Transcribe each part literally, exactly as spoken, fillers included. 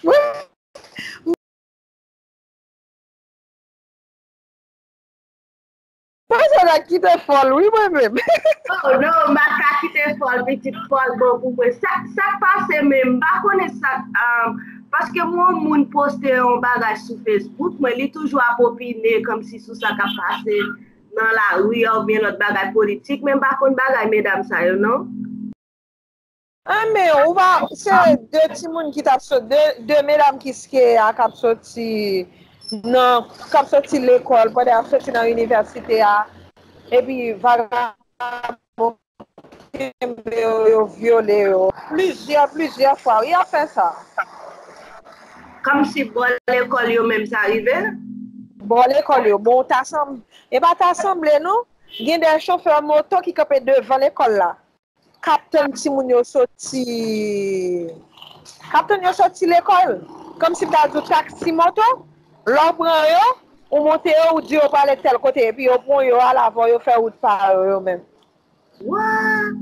Mwen, mwen sa ta kite fòl, wi, mwen menm. Oh non, m pa ka kite fòl, pitit fòl bon pou mwen. Sa, sa k pase menm, m pa konnen sa, um, paske mwen yon moun poste yon bagay sou Facebook, mwen li toujou ap opine kòmsi sou sa k ap pase nan lari a oubyen lòt bagay politik, men m pa konn bagay medam sa yo, non. Anben, ou pa, se de timoun ki t ap sot, de, de medam ki ske a k ap soti nan, k ap soti lekòl, pandan y ap soti nan inivèsite a, epi vagabon kenbe yo, yo vyole yo. Plizyè, plizyè fwa, wi, y ap fè sa. Kòmsi bò lekòl yo menm sa rive? Bò lekòl yo, bon, ta sanm-, e pa ta sanble, non. Gen de chofè moto ki kanpe devan lekòl la. K ap tann timoun yo soti, k ap tann yo soti lekòl. Kòmsi m ta di w taksi moto, lè w pran yo, ou monte yo, ou di yo prale tèl kote, epi yo pran yo al avè w, yo fè wout pa yo, yo menm. What?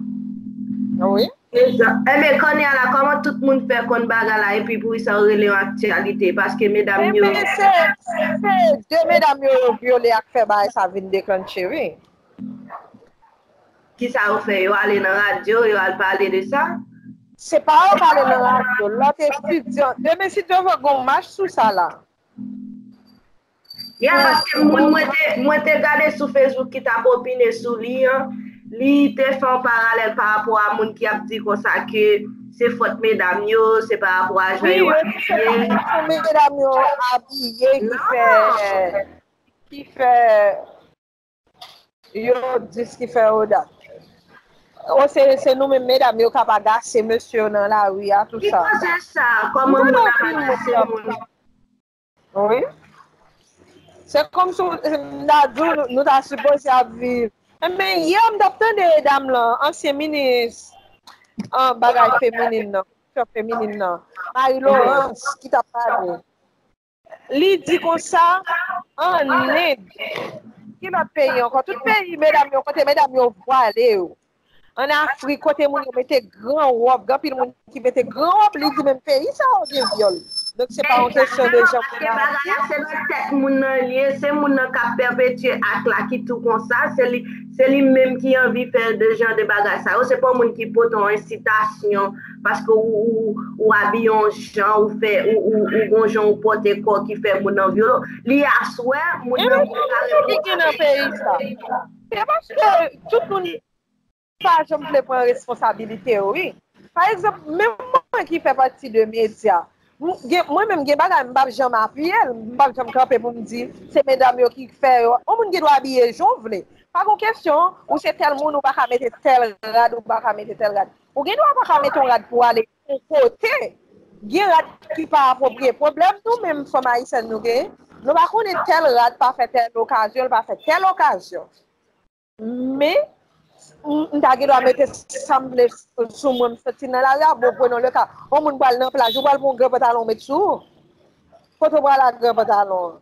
Wi. Enben, kounye a la, kòman tout moun fè konn bagay la, epi poukisa yo rele yon aktyalite? Paske medam yo. Enben, se, se de medam yo, yo vyole ak fè bagay sa vin deklanche, wi. Kisa yo fè? Yo ale nan radyo, yo al pale de sa? Se pa yo k ale nan radyo, lòt etidyan. Demen, si Dye vle, gen yon mach sou sa la. Ya, paske moun mwen te, mwen te gade sou Facebook ki t ap opine sou li an, li te fè yon paralèl pa rapò a moun ki ap di konsa ke se fòt medam yo, se pa rapò a jan yo abiye. Wi, yo di se pa fason medam yo abiye ki fè, ki fè yo dis ki fè yo dat. O, se, se nou menm medam yo k ap agase mesye yo nan lari a, tou sa. Ki koze sa? Kòman moun ap agase moun? Wi. Se kòmsi w, m ta di w, nou ta sipoze ap viv. Enben, yè, m t ap tande dam lan, ansyen minis, an, bagay feminin nan, kesyon feminin nan, Marie Laurence, ki t ap pale. Li di konsa, an End, ki lòt peyi ankò? Tout peyi, medam yo, kote medam yo vwale yo. Ann Afrik, kote moun yo mete gran wòb, gen anpil moun ki mete gran wòb, li di menm peyi sa yo gen vyòl. Donk, se pa yon kesyon de jan moun nan abiye. Se nan tèt moun nan li ye, se moun nan k ap pèpetye ak la ki tou konsa, se li, se li menm ki anvi fè de jan de bagay sa yo. Se pa yon moun ki pote yon ensitasyon, paske ou, ou, ou abiye yon jan, ou fè, ou, ou, ou gon jan ou pote kò ki fè moun nan vyole w. Li aswè, moun nan prepare pou ale. Ki gen nan peyi sa? Se paske tout moun pa janm vle pran responsabilite yo, wi. Pa egzanp, menm mwen ki fè pati de medya, m-, gen, mwen menm gen bagay m p ap janm apiye l, m p ap janm kanpe pou m di se medam yo ki fè yo. Yon moun gen dwa abiye jan w vle. Pa gon kesyon, ou se tèl moun, ou pa ka mete tèl rad, ou pa ka mete tèl rad. Ou gen dwa pa ka mete yon rad pou w ale yon kote. Gen rad ki pa apwopriye. Pwoblèm nou menm fanm ayisyèn nou gen, nou pa konnen tèl rad pa fè tèl okazyon, l pa fè tèl okazyon. Men, m, m ta gen dwa mete sa m vle sou mwen, m soti nan lari a. Bon, prenons le cas. Yon moun pral nan plaj, ou pral pran yon gran pantalon met sou ou. Kote w pral ak gran pantalon an?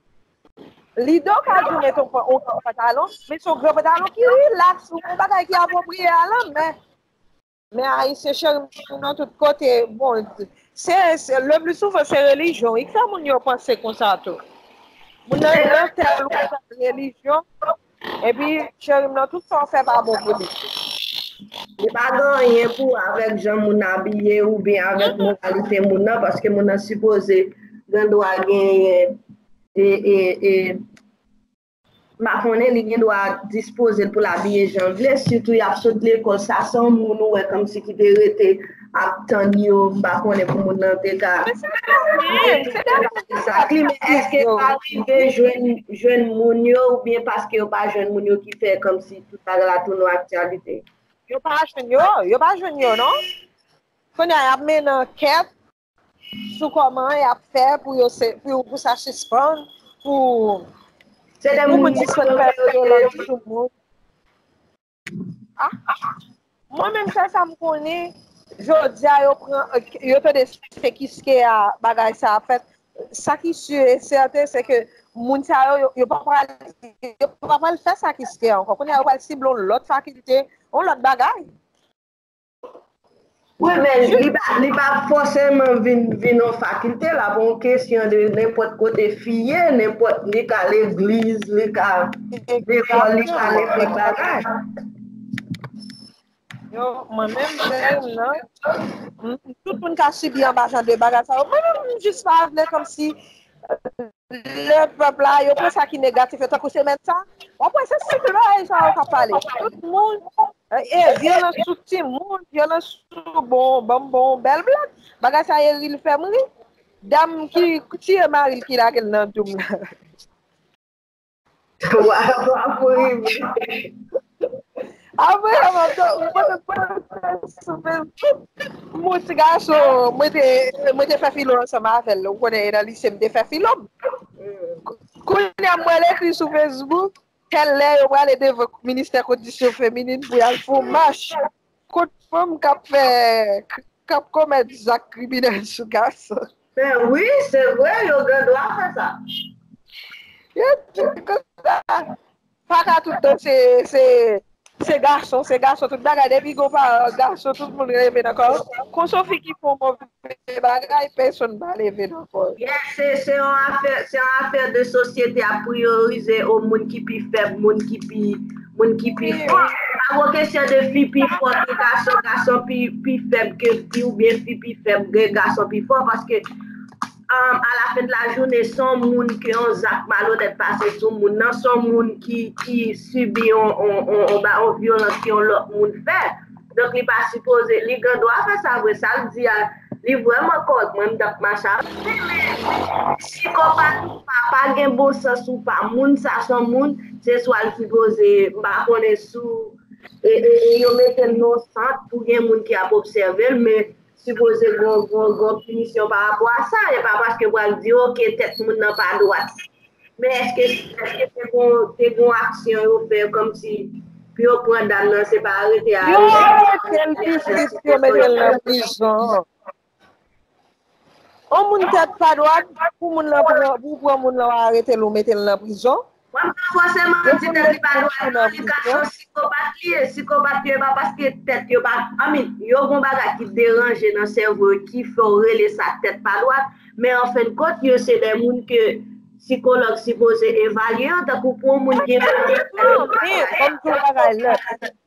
Li de okazyon mete yon pa-, yon gran pantalon, men se yon gran pantalon ki rilaks, yon bagay ki apwopriye a lanmè. Men Ayisyen cheri m nan tout kote, bon, se, se, le pli souvan se relijyon wi k fè moun yo panse konsa tou. Moun nan nan tèl ou tèl relijyon, epi cheri m nan tout sa w fè pa bon pou li. Li pa gen anyen pou wè avèk jan moun abiye oubyen avèk moralite moun nan, paske moun nan sipoze gen dwa genyen e, e, e, m pa konnen, li gen dwa dispoze l pou l abiye jan l vle, sitou y ap sot lekòl, sa se yon moun ou wè kòmsi ki te rete ap tann yo, m pa konnen pou moun nan te ka. Men se pa moun, se de moun sa. Klime, èske pa rive jwenn, jwenn moun yo, oubyen paske yo pa jwenn moun yo ki fè kòmsi tout bagay la tounen aktyalite? Yo pa jwenn yo, yo pa jwenn yo, non. Kounye a, y ap mennen ankèt sou kòman y ap fè pou yo se, pou, pou sa sispann, pou, se de pou moun moun sispann fè vyolans sou moun. Ah, mwen menm, sèl sa m konnen, jodi a, yo pran, yo tande se Kiskeya bagay sa a fèt. Sa ki si e sèten, se ke moun sa yo, yo, yo pa pral, yo pa pral fè sa Kiskeya ankò. Kounye a, yo pral sible yon lòt fakilte, yon lòt bagay. Wi, men li pa, li pa fòseman vin, vin yon fakilte, la pa yon kesyon de nenpòt kote fi ye, nenpòt, li ka legliz, li ka lekòl, li ka nenpòt bagay. Yo, mwen menm, pèl nan, tout moun ka sibi anba jan de bagay sa yo. Mwen menm, m jis pa vle kòmsi lè pèp la, yo pran sa ki negatif yo, tankou semèn sa, w ap wè se sèl bagay sa yo k ap pale. Tout moun, e vyolans sou timoun, vyolans sou bon, ban m bon bèl blag. Bagay sa e ri l fè m ri. Dam ki tiye mari l ki lage l nan doum la. Wa, wa pou rive. Apre, mwen te, mwen te, mwen te sou Facebook. Mwen ti gason, mwen te, mwen te fè filo ansanm avè l. Ou konnen, e nan lise m te fè filo m. Kounye a, mwen l ekri sou Facebook, tèl lè yo prale devan ministè kondisyon feminin pou y al fè yon mach kont fanm k ap fè, k ap komèt zak kriminèl sou gason. Men wi, se vre, yo gen dwa fè sa. Yo di konsa. Pa ka tout tan se, se, se gason, se gason, tout bagay. Depi gon paran gason, tout moun leve nan kò yo. Kon se yon fi ki fè yon move bagay, pèsonn pa leve nan kò yo. Yes, se, se yon afè, se yon afè de sosyete ap priyorize o moun ki pi fèb, moun ki pi, moun ki pi fò. Pa gon kesyon de fi pi fò ke gason, gason pi, pi fèb ke fi, oubyen fi pi fèb ke gason pi fò, paske um, alafen de lajounen, se yon moun ke yon zak malonèt pase sou moun nan, se yon moun ki, ki sibi yon, yon, yon, yon ba-, yon vyolans ke yon lòt moun fè. Donk, li pa sipoze, li gen dwa fè sa vre, sa l di a, li vrèman kòrèk, mwen, m t ap mache avè l. Men, sikopat ou pa, pa gen bon sans ou pa, moun sa se yon moun, se swa l sipoze, m pa konnen sou, e, e, e yo mete l nan yon sant pou gen moun ki ap obsève l, men sipoze gon, gon, gon pinisyon pa rapò a sa. E pa paske yo pral di, oke, tèt moun nan pa dwat. Men èske, èske te gon, te gon aksyon yo fè kòmsi pou yo pran dam nan, se pa arete a? Yo arete l pi vit, yo mete l nan prizon. On moun tèt pa dwat, pou moun nan pran, pou pran moun nan, w arete l, ou mete l nan prizon. Mwen pa fòseman di tèt li pa dwat, non, li ka se yon sikopat li ye. Sikopat li ye, pa paske tèt yo pa, I mean, yo gon bagay ki deranje nan sèvo yo ki fè w rele sa tèt pa dwat, men an fen de kont, yo se de moun ke sikològ sipoze evalye yo, tankou pou yon moun gen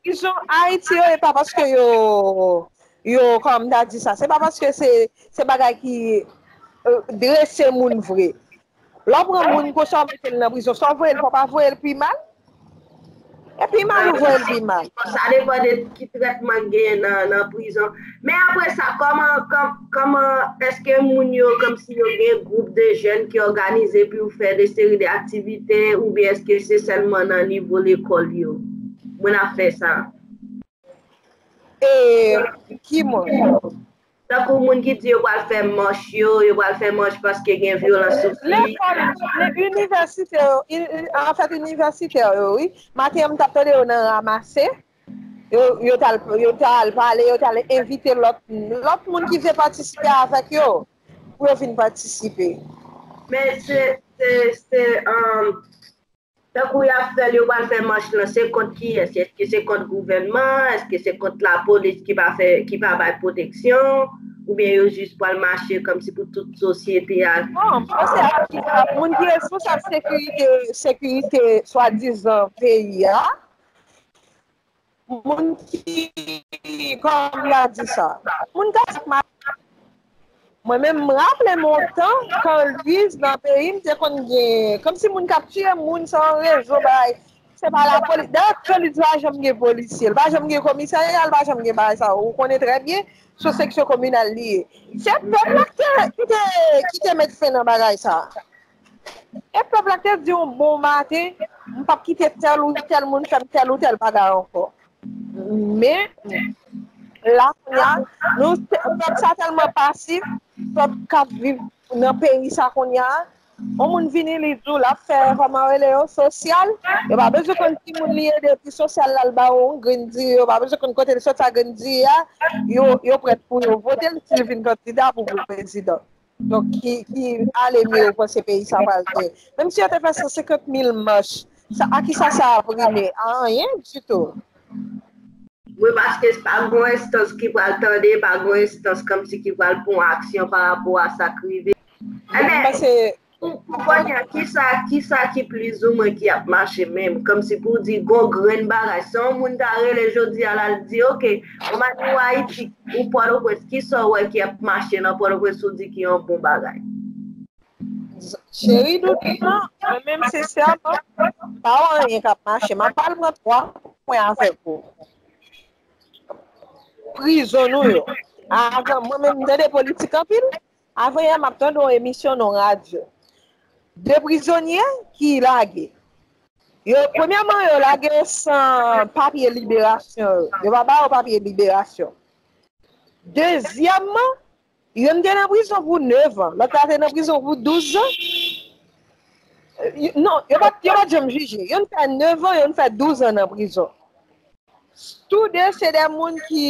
Prizon Ayiti yo, e pa paske yo, yo, kòman m ta di sa, se pa paske se, se bagay ki, euh, drese moun vre. Lè w pran moun konsa, w mete l nan prizon, sa w voye l, fò w pa voye l pi mal. E pi mal ou voye l pi mal. Sa depann de ki trètman k genyen nan, nan prizon. Men apre sa, kòman, kòm-, kòman, èske moun yo, kòmsi yo gen gwoup de jèn ki òganize pou yo fè de seri de aktivite, oubyen èske se sèlman nan nivo lekòl yo moun ap fè sa? E ki moun? Tankou moun ki di yo pral fè mach yo, yo pral fè mach paske gen vyolans sou fi. Lekòl, inivèsitè yo, anfèt, inivèsitè yo, wi. Maten an, m t ap tande yo nan ranmase. Yo, yo t al, yo t al pale, yo t al envite lòt, lòt moun ki vle patisipe avèk yo, pou yo vin patisipe. Men se, se, se, um, Tankou y ap fè l, yo pral fè mach lan, se kont kiyès? Èske se kont gouvènman? Èske se kont lapolis ki pa fè, ki pa bay pwoteksyon? Oubyen yo jis pral mache kòmsi pou tout sosyete a? Bon, m panse a ki moun ki responsab sekirite, sekirite swadizan peyi a. Moun ki, kòman m ta di sa? Moun k ap, mwen menm, m raple m yon tan, kan Louise nan peyi m, te konn gen, kòmsi moun k ap tiye moun, se yon rezo, bagay. Se pa lapolis. Dayè, Louise pa janm gen polisye, li pa janm gen komisarya, li pa janm gen bagay sa. Ou konnen trè byen, se yon seksyon kominal li ye. Se pèp la ki te, ki te, ki te met fen nan bagay sa. E pèp la te di yon bon maten, m p ap kite tèl ou tèl moun fè m tèl ou tèl bagay ankò. Men, la, kounye a, nou, pèp sa tèlman pasif, pèp k ap viv nan peyi sa kounye a, yon moun vini, li di w l ap fè, kòman rele yo, sosyal, yo pa bezwen konn ki moun li ye, depi sosyal la, l ba yo yon grenn diri, yo pa bezwen konn kote l soti a grenn diri a, yo, yo prèt pou yo vote l si l vin kandida pou, pou prezidan. Donk, ki, ki ale mye, ou panse peyi sa pral te? Menm si yo te fè san senkant mil mach, sa, a ki sa sa ap rime? A anyen ditou. Wi, paske pa gen yon enstans ki pral tande, pa gen yon enstans kòmsi ki pral pran aksyon pa rapò a sa k rive. Ebyen, pou, pou kounye a, kisa, kisa ki plizoumwen ki ap mache menm? Kòmsi pou di gon grenn bagay. Si yon moun ta rele jodi a la, l di, "Oke, ou Mani ou Ayiti, ou Pòtoprens, kisa w wè ki ap mache nan Pòtoprens ou di ki yon bon bagay?" Cheri doudou, mwen menm sensèman, pa wè anyen k ap mache. M ap pale pran twa pwen avèk ou. Prizon nou yo. Avan, mwen menm, m tande politik anpil. Avan yè, m ap tande yon emisyon nan radyo. De prizonye ki lage. Yo, premyèman, yo lage yo san papye liberasyon yo. Yo pa ba yo papye liberasyon. Dezyèmman, youn te nan prizon pou nèf an, lòt la te nan prizon pou douz an. Non, yo pa, yo pa t janm jije. Youn fè nèf an, youn fè douz an nan prizon. Tou de se de moun ki,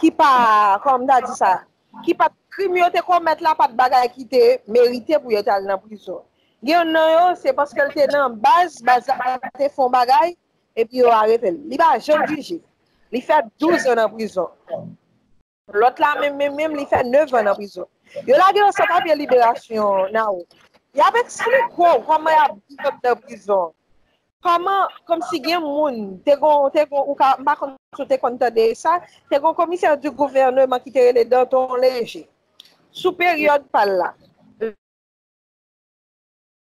ki pa, kòman m ta di sa, ki pa t krim yo te komèt la, pa t bagay ki te merite pou yo t al nan prizon. Gen youn nan yo, se paske l te nan baz, baz la te fè yon bagay, epi yo arete l. Li pa janm jije. Li fè douz an nan prizon. Lòt la menm, menm, menm, li fè nèf an nan prizon. Yo lage yo san papye liberasyon, Nao. Y ap eksplike w kòman y ap viv anndan prizon. Kòman, kòmsi gen moun, te gon, te gon, ou ka, m pa konn si w te konn tande sa, te gon komisè di gouvèneman ki te rele Danton Léger. Sou peryòd pa l la.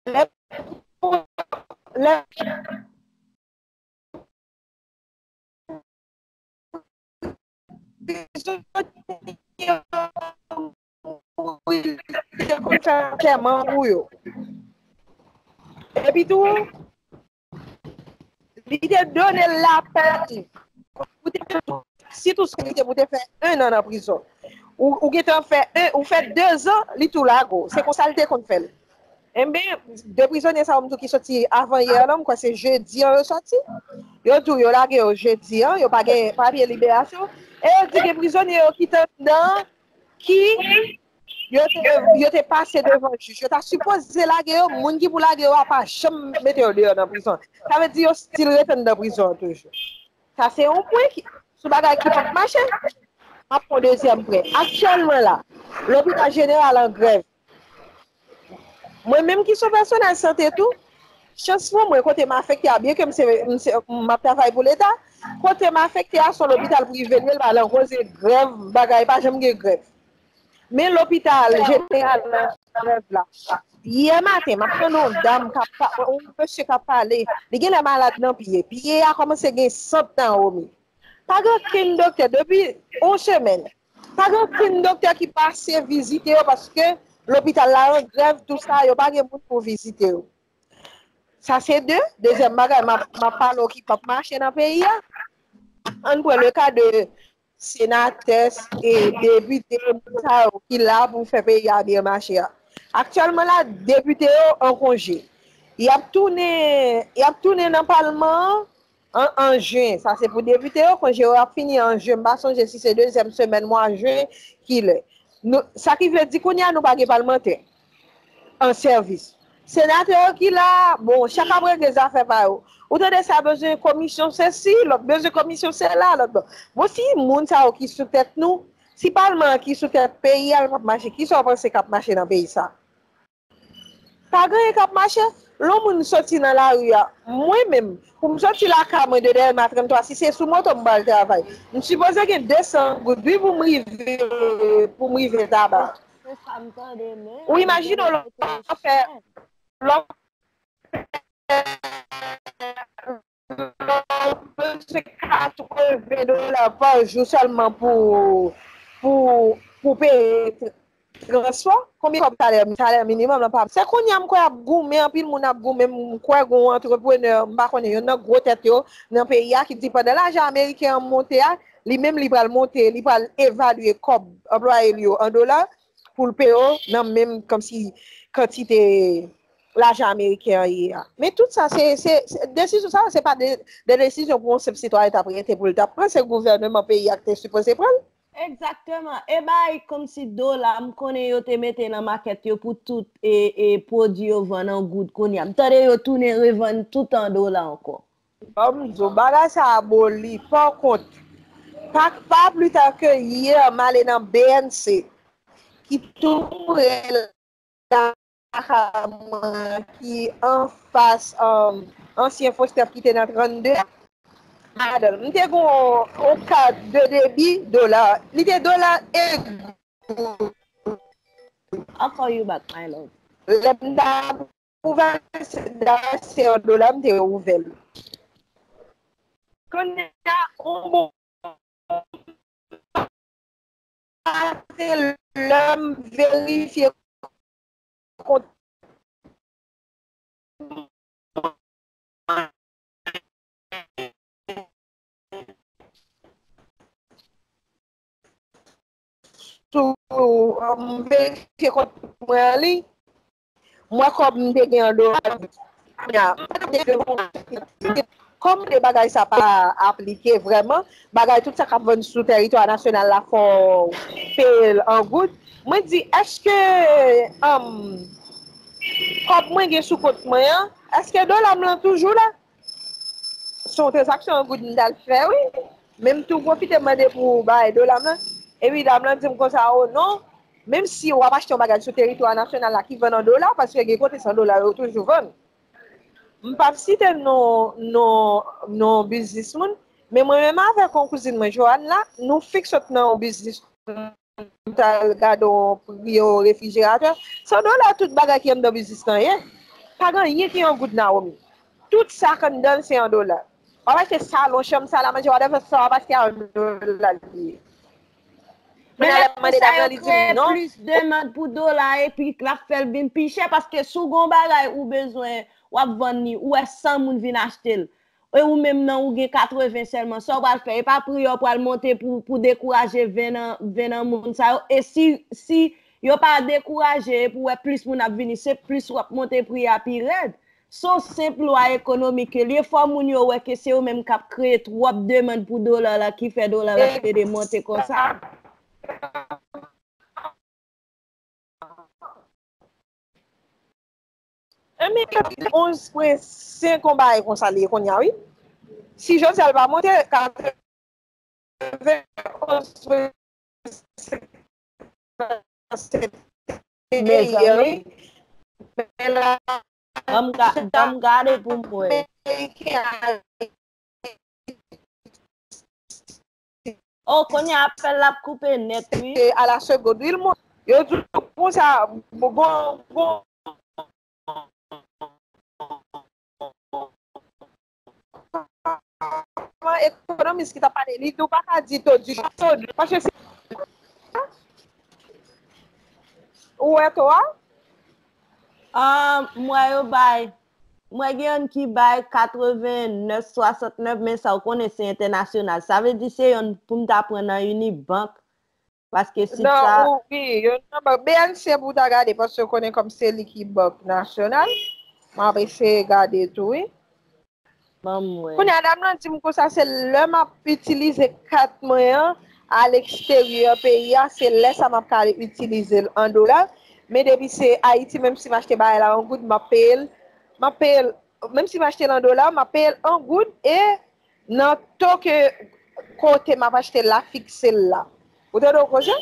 Lè, lè, te konn fè antèman pou yo. Epi tou, li te donnen lapè pou te, sitou si li te pou te fè en an nan prizon. Ou, ou gentan fè en, ou fè dezan, li tou lage w. Se konsa li te konn fè l. Enben, de prizonye sa yo m di w ki soti avan yè la, m kwè se jedi an yo soti. Yo di w yo lage yo jedi an, yo pa gen papye liberasyon. E yo di gen prizonye yo ki te anndan an, ki yo te, yo te pase devan jij. Yo ta sipoze lage yo, moun ki pou lage yo a pa janm mete yo deyò nan prizon. Sa vle di yo still ret anndan prizon an toujou. Sa se yon pwen ki, sou bagay ki p ap mache. M ap pran dezyèm pwen. Aktyèlman la, lopital jeneral an grèv. Mwen menm ki se yon pèsonèl sante tou, chans pou mwen kote m afekte a, byenke m se, m se, m ap travay pou Leta, kote m afekte a se yon lopital prive l ye, l pa nan koze grèv, bagay pa janm gen grèv. Men lopital jeneral nan grèv la. Yè maten, m ap tande yon dam k ap pa, yon mesye k ap pale, li genlè malad nan pye. Pye a kòmanse gen sant nan womi. Pa gen okenn doktè depi yon semèn. Pa gen okenn doktè ki pase vizite yo paske lopital la an grèv, tou sa, yo pa gen moun pou vizite yo. Sa se de. Dezyèm bagay, m ap, m ap pale w ki p ap mache nan peyi a. Ann pran le ka de senatè, e depite, moun sa yo ki la pou fè peyi a byen mache a. Aktyèlman la, depite yo an konje. Y ap tounen, y ap tounen nan palman an, an, an jen. Sa se pou depite yo, konje yo ap fini an jen. M pa sonje si se dezyèm semèn mwa jen, kilè. Nou, sa ki vle di kounye a nou pa gen palmantè an sèvis. Senatè yo ki la, bon, chak ap regle zafè pa yo. Ou tande sa bezwen komisyon sesi, lòt bezwen komisyon sela, lòt bon. Bon, si moun sa yo ki sou tèt nou, si palman an ki sou tèt peyi a, l p ap mache, kisa w panse k ap mache nan peyi sa? Pa gen anyen k ap mache. Lè yon moun soti nan lari a, mwen menm, pou m soti lakay mwen de Dèlma trannntwa, si se sou moto m pral travay, m sipoze gen de san goud, wi, pou m rive, pou m rive Taba. Ou imajine w lè w fè, lè w fè, lè w bezwen katreven dola pa jou sèlman pou, pou, pou peye transpò, konbyen kòb talè, talè minimòm lan pa. Se kounye a m kwè y ap goumen, anpil moun ap goumen, m kwè gen yon antreprenè, m pa konnen, youn nan gwo tèt yo nan peyi a ki di pandan lajan ameriken an monte a, li menm li pral monte, li pral evalye kòb anplwaye li yo an dola pou l peye yo nan menm kòmsi kantite lajan ameriken an ye a. Men tout sa, se, se, se, desizyon sa yo, se pa de, de desizyon pou yon senp sitwayen t ap rete pou l t ap pran, se gouvèneman peyi a ki te sipoze pran l. Egzakteman. E bay kòmsi dola, m konnen yo te mete nan makèt yo pou tout e, e pwodui yo vann an goud kounye a. M tande yo tounen revann tout an dola ankò. Ban m di w, bagay sa aboli. Pa kont, pa, pa pli ta ke yè, m ale nan B N C, ki tou pre lakay mwen, ki anfas, um, ansyen Fostèf ki te nan trannde a. Madanm, m te gen yon, yon kat de debi dola. Li te dola e goud. I'll call you back, my love. Lè m ta ouvè, se, dayè se an dola m te ouvè l. Kounye a, yon bon, se lè m verifye kont sou, um, verifye kont mwen an liy, m wè kòb m te gen an dola. Kounye a, m pa t ap devye, kòm de bagay sa pa aplike vrèman, bagay tout sa k ap vann sou tèritwa nasyonal la fò w peye l an goud. Mwen di, èske, um, kòb mwen gen sou kont mwen an, èske dola m lan toujou la? Se yon tranzaksyon an goud m t al fè, wi. Men m tou pwofite mande pou bagay dola m lan. Epi dam lan di m konsa, o non, menm si w ap achte yon bagay sou teritwa nasyonal la ki vann an dola, paske gen kote se an dola yo toujou vann. M p ap site non, non, non biznis moun, men mwen menm avèk yon kouzin mwen, Joanne la, nou fenk sot nan yon biznis, nou t al gade yon pri yon refrijeratè. San dola tout bagay ki anndan biznis lan ye. Pa gen anyen ki an goud, Naomi. Tout sa k anndan l se an dola. W ap achte salon, chanm, sal a manje, whatever, sa w ap achte a an dola li ye. Men lè konsa yo kreye plis demann pou dola epi l ap fè l vin pi chè, paske si w gen yon bagay ou bezwen, w ap vann li, ou wè san moun vin achte l. E ou menm nan ou gen katreven sèlman, sa w pral fè? E pa pri yo pral monte pou, pou dekouraje ven nan, ven nan moun sa yo? E si, si yo pa dekouraje epi w wè plis moun ap vini, se plis w ap monte pri a pi rèd. Se yon senp lwa ekonomik ke l ye, fò moun yo wè ke se yo menm k ap kreye twòp demann pou dola la ki fè dola la pede monte konsa. Enben, onz pwen senk, yon bagay konsa li ye kounye a, wi. Si jodi a l pa monte, katreven, onz pwen senk, se te yè, wi. Men la, ban m ga-, ban m gade pou m wè. Ameriken a Oh, kounye a apèl la ap koupe nèt, wi. Se a la segond, wi, l monte. Yo di w konsa, bon, bon, bon. Ekonomis ki t ap pale, li di w pa ka di to di, to di, paske se, ou wè to a? Ah, m wè yo bay. Mwen gen yonn ki bay katreven nèf swasant nèf, men sa w konnen se entènasyonal. Sa vle di se yonn pou m ta pran nan Unibank, paske sit sa. Non, ou, wi, yonn nan bank B N C pou w ta gade, paske w konnen kòm se li ki bank nasyonal. M ap eseye gade tou, wi. Ban m wè. Kounye a, dam lan di m konsa, se lè m ap itilize kat mwen an aleksteryè peyi a, se lè sa m ap ka itilize l an dola. Men depi se Ayiti, menm si m achte bagay la an goud, m ap peye l, m ap peye l, menm si m achte l an dola, m ap peye l an goud e nan to ke kote m ap achte l la fikse l la. Ou tande yon koze?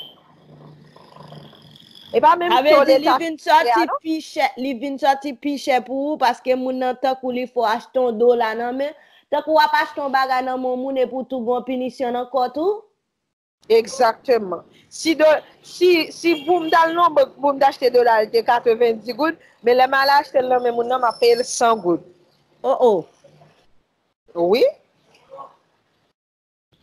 E pa menm to Leta ki fè a, non? Sa vle di li vin sòti pi chè, li vin sòti pi chè pou ou, paske moun nan tankou li fè w achte yon dola nan men, tankou w ap achte yon bagay nan men yon moun epi w tou gen yon pinisyon nan kò tou. Egzakteman. Si do, si, si pou m t al nan bank pou m t achte dola, li te katrevendi goud, men lè m al achte l nan men moun nan, m ap peye l san goud. Oh, oh. Wi.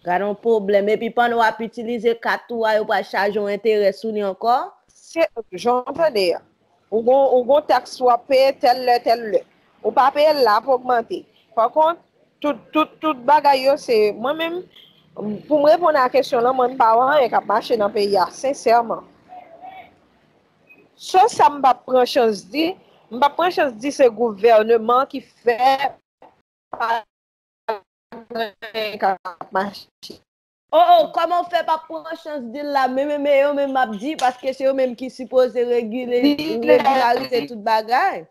Gad yon pwoblèm. Epi pandan w ap itilize kat ou a, yo pral chaje w enterè sou li ankò? Se jan w tande a. Ou gon, ou gon taks w ap peye tèl lè, tèl lè. Ou pa peye l la, ap ogmante. Pa kont, tout, tout, tout bagay yo, se mwen menm, pou m reponn a kesyon lan, mwen m pa wè anyen k ap mache nan peyi a, sensèman. Sèl sa m p ap pran chans di, m p ap pran chans di se gouvèneman ki fè pa gen anyen k ap mache. Oh, oh, kòman w fè p ap pran chans di l la? Men, men, men yo menm m ap di, paske se yo menm ki sipoze regile, regilarize tout bagay.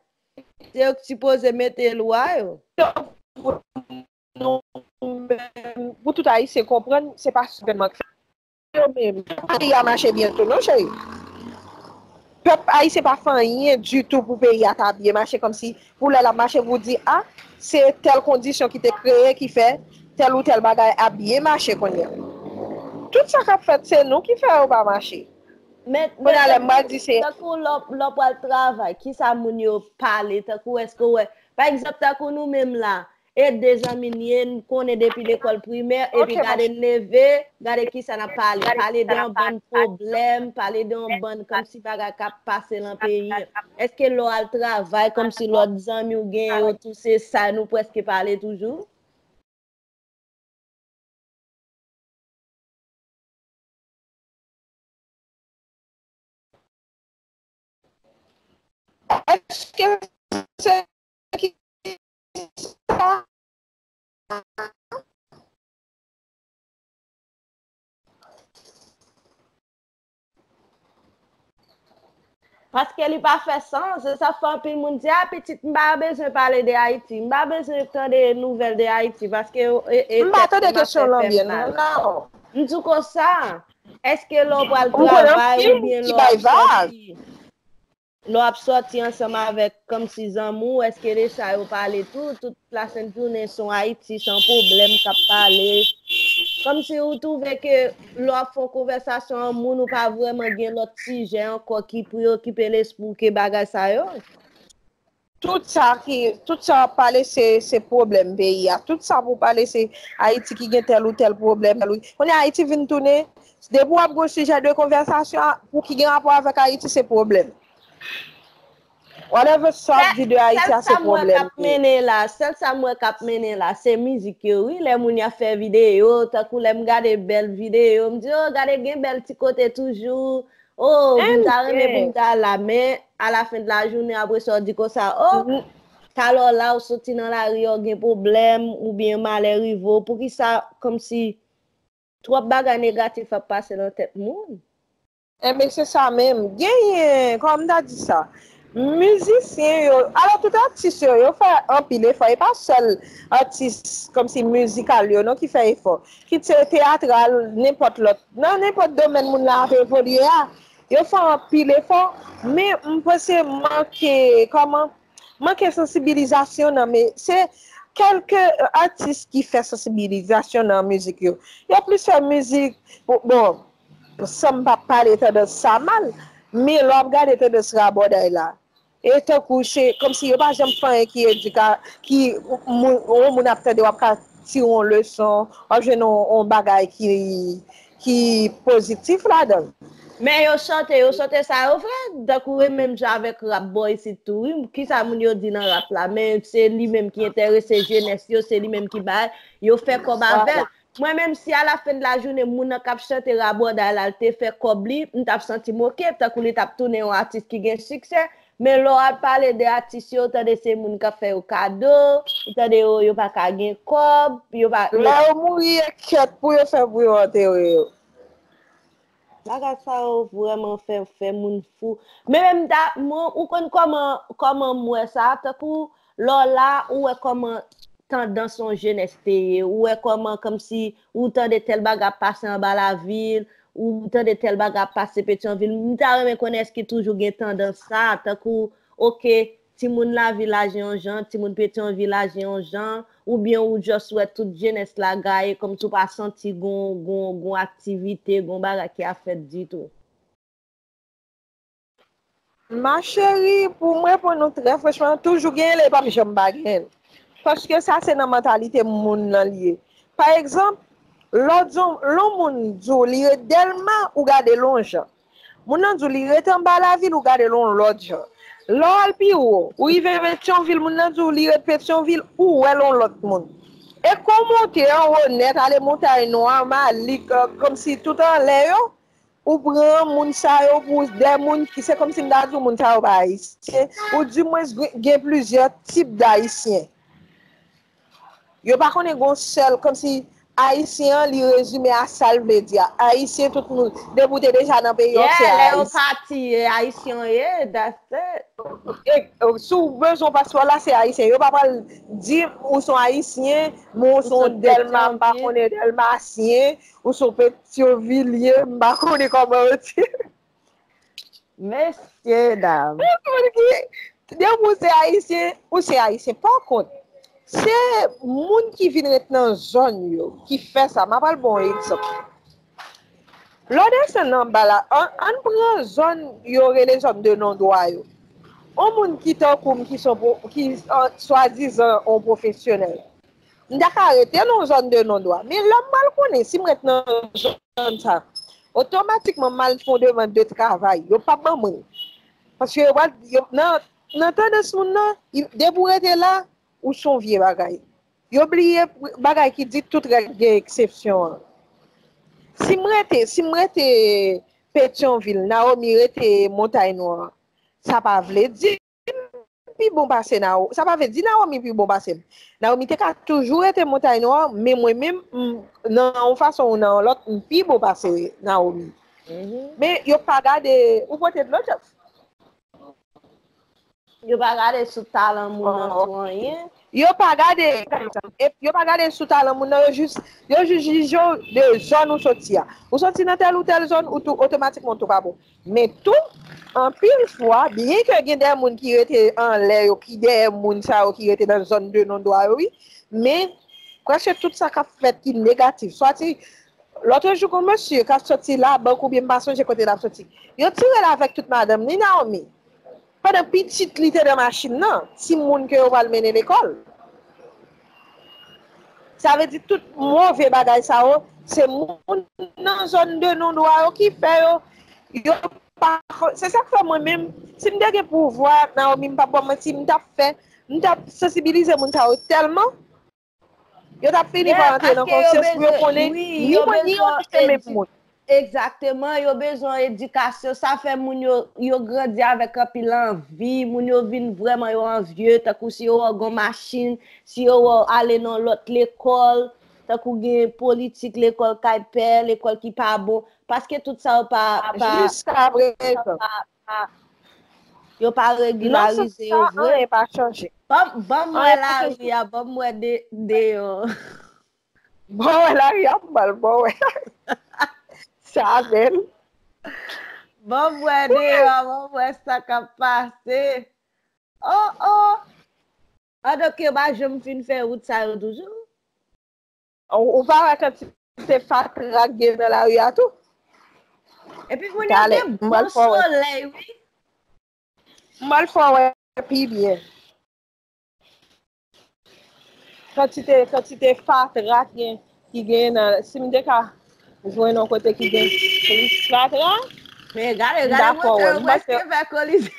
Se yo ki sipoze mete lwa yo. nou menm, pou tout Ayisyen konprann, se pa sèlman yo menm. Peyi a mache byen tou, non, cheri. Pèp ayisyen pa fè anyen ditou pou peyi a ta byen mache, kòmsi pou lè l ap mache, pou di, a, se tèl kondisyon ki te kreye, ki fè tèl ou tèl bagay ap byen mache kounye a. Tout sa k ap fèt, se nou ki fè yo pa mache. Men, kounye a, lè m pral di se tankou lè w, lè w pral travay, kisa moun yo pale, tankou èske w wè, pa egzanp, tankou nou menm la, e de zanmi n ye, n konnen depi lekòl primè, epi gade n leve, gade kisa n ap pale. Pale de yon bann pwoblèm, pale de yon bann kòmsi bagay k ap pase nan peyi an. Èske lè w al travay, kòmsi lòt zanmi w genyen yo tou, se sa nou prèske pale toujou? Èske se ki sa? Paske li pa fè sans, e sa fè anpil moun di, a, pitit, m pa bezwen pale de Ayiti, m pa bezwen tande nouvèl de Ayiti, paske e, e, m pa tande kesyon lan byen, non. M di w konsa, èske lè w pral travay oubyen lè w ap sòti, lè w ap sòti ansanm avèk kòmsi zanmi w, èske de sa yo pale tou, tout lasent jounen se yon Ayiti, se yon pwoblèm k ap pale. Kòmsi ou twouve ke lè w ap fè yon konvèsasyon an moun, ou pa vrèman gen lòt sijè ankò ki preyokipe lespri w ke bagay sa yo? Tout sa ki, tout sa w ap pale, se, se pwoblèm peyi a. Tout sa pou w pale, se Ayiti ki gen tèl ou tèl pwoblèm. Kounye a Ayiti vin tounen, depi w ap gen yon sijè de konvèsasyon pou ki gen rapò avèk Ayiti, se pwoblèm. Whatever sa w ap di de Ayiti a, se pwoblèm li ye. Sèl sa m wè k ap mennen la, sèl sa m wè k ap mennen la, se mizik yo, wi. Lè moun y ap fè videyo, tankou lè m gade bèl videyo, m di, o, gade gen bèl ti kote toujou. O, m ta renmen pou m ta la, men a la fen de la jounen, apre sa, w di konsa, o, talè w la, w soti nan lari a, w gen pwoblèm, oubyen malè rive w. Poukisa, kòmsi, twòp bagay negatif ap pase nan tèt moun? Enben, se sa menm. Genyen, kòman m ta di sa? Mizisyen yo, alò, tout atis yo, yo fè anpil efò. E pa sèl atis, kòmsi mizikal yo, non, ki fè efò. Kit se teyatral, nenpòt lòt. Nan nenpòt domèn moun la ap evolye a, yo fè anpil efò. Men, m panse manke, kòman, manke sansibilizasyon nan, men se kèlke atis ki fè sansibilizasyon nan mizik yo. Yo plis fè mizik, bon, san m p ap pale tandans sa mal, men lè w ap gade tandans rabòday la, e tankou se kòmsi yo pa janm fè anyen ki edika, ki moun, yon moun ap tande, w ap ka tire yon leson, w ap jwenn yon, yon bagay ki, ki pozitif ladan l. Men yo chante, yo chante sa yo vre, tankou e menm jan avèk rap bò isit tou, wi. Kisa moun yo di nan rap la? Men se li menm ki enterese jenès yo, se li menm ki bay, yo fè kòb avè l. Mwen menm, si a la fen de la jounen, moun nan k ap chante rabòday la, l te fè kòb li, m t ap santi m oke, tankou li t ap tounen yon atis ki gen siksè. Men lè w al pale de atis yo, ou tande se moun k ap fè yo kado, ou tande yo, yo pa ka gen kòb, yo pa, yo... Lè yo mouri, e kèt pou yo fè pou yo antere yo. Bagay sa yo vrèman fè, fè moun fou. Men menm ta, mwen, ou konn kòman, kòman m wè sa, tankou lè w la, ou wè kòman tandans yon jenès te ye, ou wè kòman kòmsi ou tande tèl bagay ap pase anba lavil, ou tande tèl bagay ap pase Petyonvil. M ta renmen konnen èske toujou gen tandans sa, tankou, oke, timoun lavil aji yon jan, timoun Petyonvil aji yon jan, oubyen ou just wè tout jenès la gaye kòmsi w pa santi gon, gon, gon aktivite, gon bagay ki ap fèt ditou? Ma chérie, pou m reponn ou trè franchman, toujou gen l e p ap janm pa gen l. Paske sa se nan mantalite moun nan li ye. Pa egzanp, lè w di yon, lè yon moun di w li ret Dèlma, ou gade l yon jan. Moun nan di w li ret anba lavil, ou gade l yon lòt jan. Lè w al pi wo, ou rive Petyonvil, moun nan di w li ret Petyonvil, ou wè l yon lòt moun. E kon w monte anwo nèt, ale Montay Nwa, Malik, kòmsi tout anlè yo, ou pran moun sa yo pou de moun ki, se kòmsi m ta di w moun sa yo pa ayisyen, ou dimwens gen, gen plizyè tip d ayisyen. Yo pa konnen gon sèl, kòmsi Ayisyen an, li rezime a sa l vle di a. Ayisyen, tout moun, depi w te deja nan peyi w, se Ayisyen. Yeah, lè yo pati, e Ayisyen w ye, that's it. E, si w bezwen paspò la, se Ayisyen. Yo pa pral di ou se yon Ayisyen, men ou se yon Dèlma, m pa konnen Dèlmasyen, ou se yon Petyovilye, m pa konnen kòman yo di. Mesye dam. Depi ou se ayisyen, ou se ayisyen. Pa kont, se moun ki vin ret nan zòn yo ki fè sa. M ap al ba w yon egzanp. Lè w desann anba la, ann pran zòn yo rele zòn de non dwa yo. Yon moun ki tankou m ki swadizan yon pwofesyonèl. M ta ka rete nan yon zòn de non dwa. Men lè m pral konnen si m ret nan zòn sa, otomatikman m al fè yon demann de travay. Yo p ap ban mwen. Paske yo pral, yo, nan, nan tandans moun nan, depi w rete la, ou se yon vye bagay. Yo bliye bagay ki di tout règ gen eksepsyon an. Si m rete, si m rete Petyonvil, Naomi rete Montay Nwa, sa pa vle di pi bon pase Naomi. Sa pa vle di Naomi pi bon pase m. Naomi te ka toujou rete Montay Nwa, men mwen menm, nan yon fason ou nan yon lòt, m pi bon pase Naomi. Men yo pa gade, ou pote dlo, Jeff? Yo pa gade sou talan moun nan tou anyen. Yo pa gade, yo pa gade sou talan moun nan, yo jis, yo jis jije w de zòn ou soti a. Ou soti nan tèl ou tèl zòn, ou tou, otomatikman, ou tou pa bon. Men tou, anpil fwa, byenke gen de moun ki rete anlè yo, ki dèyè moun sa yo ki rete nan zòn de non dwa yo, wi, men prèske tout sa k ap fèt ki negatif. Swa ti, lòt jou, gon mesye k ap soti Labank oubyen m pa sonje kote l ap soti. Yo tire l avèk tout madanm li, Naomi. Pandan pitit li te nan machin nan, timoun ke yo pral mennen lekòl. Sa vle di tout move bagay sa yo, se moun nan zòn de non dwa yo ki fè yo. Yo pa, se sa k fè mwen menm, si m te gen pouvwa, Naomi, m p ap ba w manti, m t ap fè, m t ap sansibilize moun sa yo tèlman, yo t ap fini pa rantre nan konsyans pou yo konnen ni mwen ni yo nou se menm moun. Egzakteman, yo bezwen edikasyon. Sa fè moun yo, yo grandi avèk anpil anvi. Moun yo vin vrèman yo anvye. Tankou si yo wè w gen yon machin, si yo wè w ale nan lòt lekòl, tankou gen politik lekòl kay pè, lekòl ki pa bon. Paske tout sa yo pa, pa, Jiskaprezan. pa, pa, yo pa regilarize yo vre. Non, sa, anyen pa chanje. Ban m, ban m wè lari a, ban m wè de, deyò. Ban m wè lari a, m pral ban w wè. Sa bèl. Ban m wè deyò, ban m wè sa k ap pase. Oh, oh. Andan ke yo pa janm fin fè wout sa yo toujou? Ou, ou pa wè kantite fatra k gen nan lari a tou? Epi kounye a gen bon solèy, wi. M pral fè w wè pi byen. Kantite, kantite fatra ki gen, ki gen nan, si m te ka jwenn yon kote ki gen plis fatra, men gade, gade, monchè, yo prèske fè kolizyon.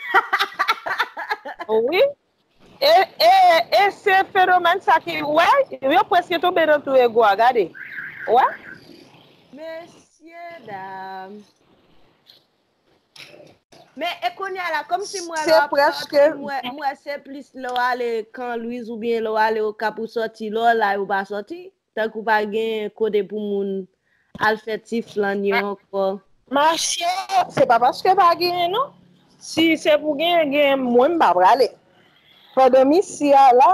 Wi. E, e, e se fenomèn sa ki, wè, yo prèske tonbe nan twou Ego a, gade. Wè? Mesye dam. Men, e kounye a la, kòmsi m wè lè w ap sòti, m wè, m wè se plis lè w ale Kan Lwiz oubyen lè w ale Okap ou sòti, lè w la ou pa sòti. Tankou pa gen kote pou moun al fè ti flann yo ankò. Machè, se pa paske pa genyen non. Si se pou genyen, genyen, mwen m pa prale. Pandan m isi a la,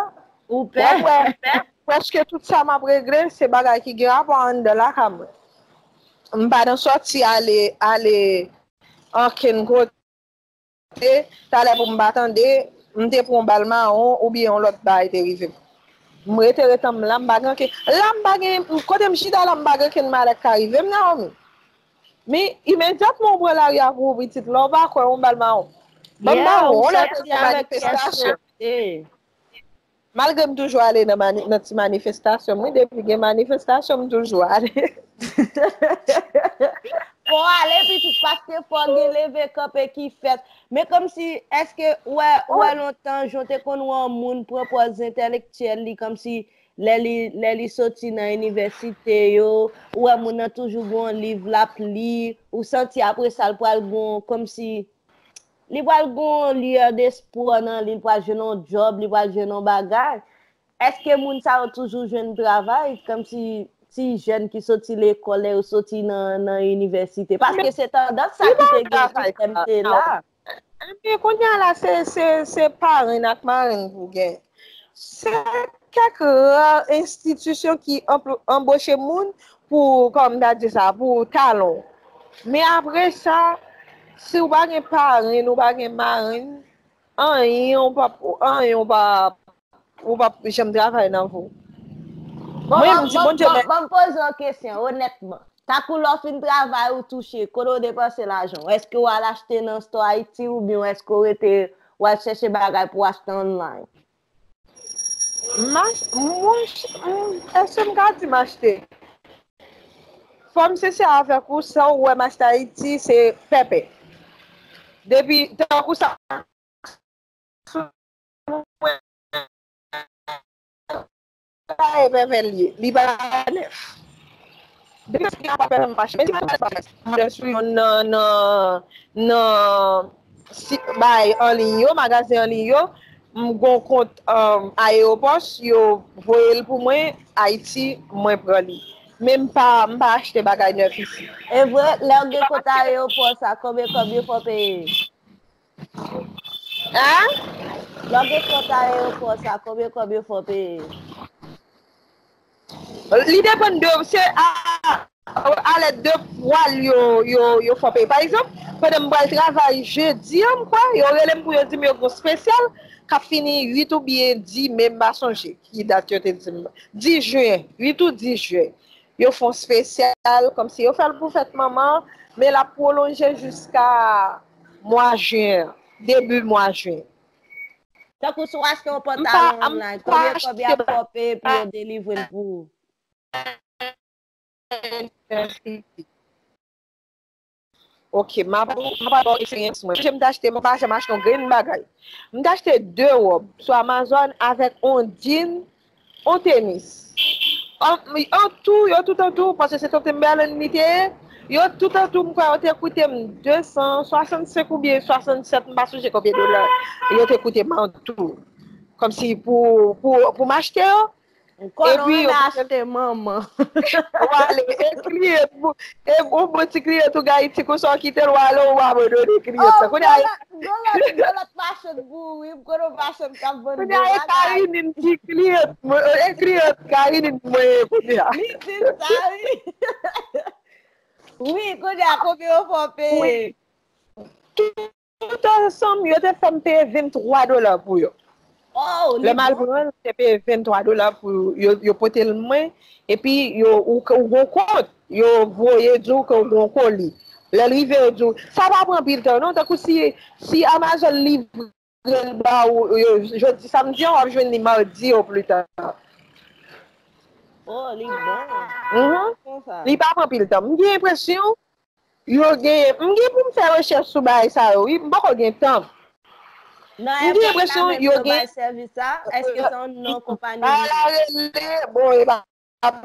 w ap wè, prèske tout sa m ap regle, se bagay ki gen rapò anndan lakay mwen. M pa nan sòti ale, ale ankenn kote. Talè pou m pa tande, m te pran yon bal mawon oubyen yon lòt bagay te rive m. M rete, rete m la, m pa gen ankenn, la m pa gen, kote m chita la, m pa gen ankenn malè k ka rive m, Naomi. Men, imedyatman w pran lari a pou ou pitit, lè w pa kwè yon bal mawon. Ban m ba ou, yon lè te gen manifestasyon. Malgre m toujou ale nan mani-, nan ti manifestasyon m, wi, depi gen manifestasyon, m toujou ale. Fò w ale, pitit, paske fò gen leve kanpe ki fèt. Men kòmsi, èske ou wè, ou wè lontan, jan w te konn wè yon moun pran pòz entèlektyèl li, kòmsi lè li, lè li soti nan inivèsite yo, ou wè moun nan toujou gen yon liv l ap li, ou santi apre sa l pral gen yon, kòmsi li pral gen yon lyè despwa nan li, li pral jwenn yon djòb, li pral jwenn yon bagay. Èske moun sa yo toujou jwenn travay? Kòmsi ti jèn ki soti lekòl, lè yo soti nan, nan inivèsite. Paske se tandans sa ki te gen, sistèm te la. Ebyen, kounye a la, se, se, se parenn ak marenn pou gen. Se kèk ra enstitisyon ki anpl- anboche moun pou, kòm ta di sa, pou talon. Men apre sa, si w pa gen parenn, ou pa gen marenn, anyen ou p ap, anyen ou p ap, ou p ap janm travay nan vi w. Bon, mwen, m di Bondye mèsi. Bon, bon, poze yon kesyon, onètman. Tankou lè w fin travay, ou touche, kote w depanse lajan w? Èske w al achte nan store Ayiti oubyen èske w rete, w al chèche bagay pou w achte online? M ach-, mwen, m, èske m ka di m achte? Fò m sensè avèk ou, sa w wè m achte Ayiti, se pèpè. Depi, tankou sa, sa e pèpè l ye, li pa nèf. Depi se ki apa pèpè m pa chè. Men si pa nèf, m ale sou youn nan, nan, nan si, bay anliy yo, magazen anliy yo, m gon kont, um, Aeropos, yo voye l pou mwen, Ayiti, mwen pran li. Men m pa, m pa achte bagay nèf isi. E vre, lè w gen kont Aeropos sa, konbyen kòb yo fè w peye? Hein? Lè w gen kont Aeropos sa, konbyen kòb yo fè w peye? Li depann de, se a, a lèd de pwa l yo, yo, yo fè w peye. Pa egzanp, pandan m pral travay jedi an, m kwè, yo rele m pou yo di m yo gon spesyal k ap fini uit oubyen dis me, m pa sonje ki dat yo te di m. Dis jen, uit ou dis jen. Yo fè yon spesyal, kòmsi yo fè l pou fèt manman, men l ap pwolonje jiska mwa jen an, debi mwa jen. Tankou si w achte yon pantalon online, konbyen kòb y ap fè w peye pou yo delivre l pou ou? Ok, m ap, m ap ba w eksperyans mwen. Mwen, m te achte, m pa janm achte yon grenn bagay. M te achte de wòb sou Amazon avèk on jean, on tenis. An, an tou, yo tout an tou, paske se Tante Merlin li te ye, yo tout an tou, m kwè, yo te koute m de san swasannsenk oubyen swasannsèt, m pa sonje konbyen dola yo te koute m an tou. Kòmsi pou, pou, pou m achte yo, M konnen w renmen achte manman. W ale, e kliyant, e bon, bon ti kliyant ou gen Ayiti, konsa w kite l, w ale, w abandone kliyant la. Kounye a, gon lòt, gon lòt machann pou ou, wi, m konnen yon machann k ap vann bon bagay. Kounye a, e Karine ki kliyant mwen, e kliyant Karine mwen ye kounye a. Li di m sa, wi. Wi, kounye a, konbyen yo fè w peye? Tout ansanm, yo te fè m peye venntwa dola pou yo. Lè m al pran l, m te peye venntwa dola pou yo, yo pote l mwen, epi yo, ou, ou gon kont, yo voye di w ke w gon koli. Lè l rive, yo di w, sa pa pran anpil tan, non, tankou si, si Amazon livre l ba ou, yo, jodi samdi an, w ap jwenn li madi o pli ta. Oh, li bon. Li pa pran anpil tan. M gen enpresyon, Yo gen, m gen pou m fè rechèch sou bagay sa yo, wi. M poko gen tan. M gen enpresyon yo gen. Nan èpòt la menm yo bay sèvis sa? Èske se yon non konpayi li ye? Ala rele, bon, e pa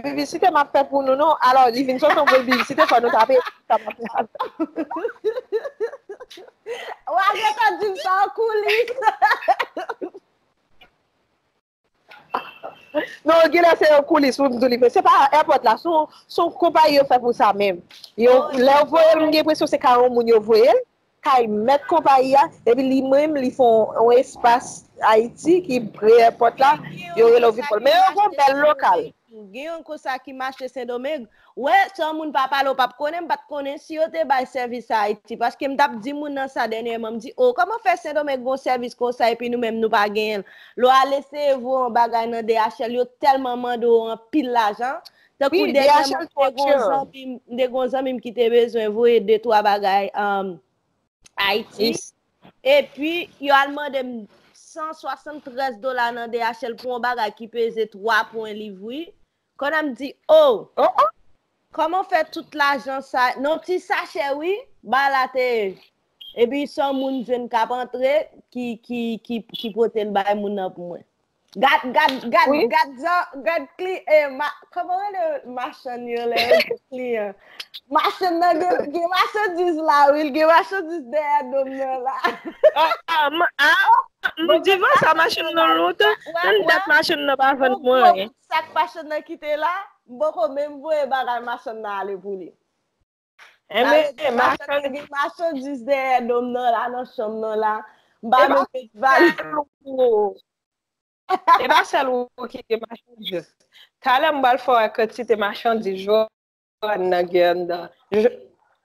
piblisite m ap fè pou nou, non. Alò, li vin sot yon gwo piblisite, fò nou tape sa m ap fè. Ou a gentan di m sa an koulis. Non, genlè se yon koulis, wi, m di w li vre. Se pa èpòt la, se yon, se yon konpayi yo fè pou sa menm. Yo, lè yo voye l, m gen enpresyon se ka yon moun yo voye l, kay mèt konpayi a, epi li menm, li fè yon, yon espas Ayiti ki pre èpòt la, yo rele w vin pran l. Men yo gon bèl lokal. Gen yon konsa ki mache Sendomeng, Wè, san moun pa pale, w p ap konnen, m pa t konnen si yo te bay sèvis sa Ayiti. Paske m t ap di moun nan sa dènyèman, m di, o, kòman fè Sendomeng gon sèvis konsa epi nou menm nou pa genyen l? Lè w al eseye voye yon bagay nan D H L, yo tèlman mande w anpil lajan. Tankou dènyèman, m te gon zanmi m, m te gon zanmi m ki te bezwen voye de twa bagay, um, Ayiti. Epi, yo al mande m san swasanntrèz dola nan D H L pou yon bagay ki peze twa pwen liv, wi. Kounye a m di, o! Kòman w fè tout lajan sa? Nan yon ti sachè, wi, bagay la te ye. Epi, se yon moun jwenn k ap antre, ki, ki, ki, ki pote l bay moun nan pou mwen. Gad, gad, gad, gad jan, gad kli, e, ma, kòman rele machann yo lè yo gen kliyan? Machann nan gen, gen machandiz la, wi, l gen machandiz dèyè do m nan la. Ah, ah, m, ah, m divan sa machann nan lontan. Ann dat machann nan pa vann mwen anyen. Sak machann nan kite la, M poko menm voye bagay machann nan ale pou li. Sa vle di machann nan gen machandiz dèyè do m nan la, nan chanm nan la. M pa menm met valiz. E pa sèl ou ki gen machandiz. Talè m pral fè w wè kantite machandiz Joanne nan gen anndan.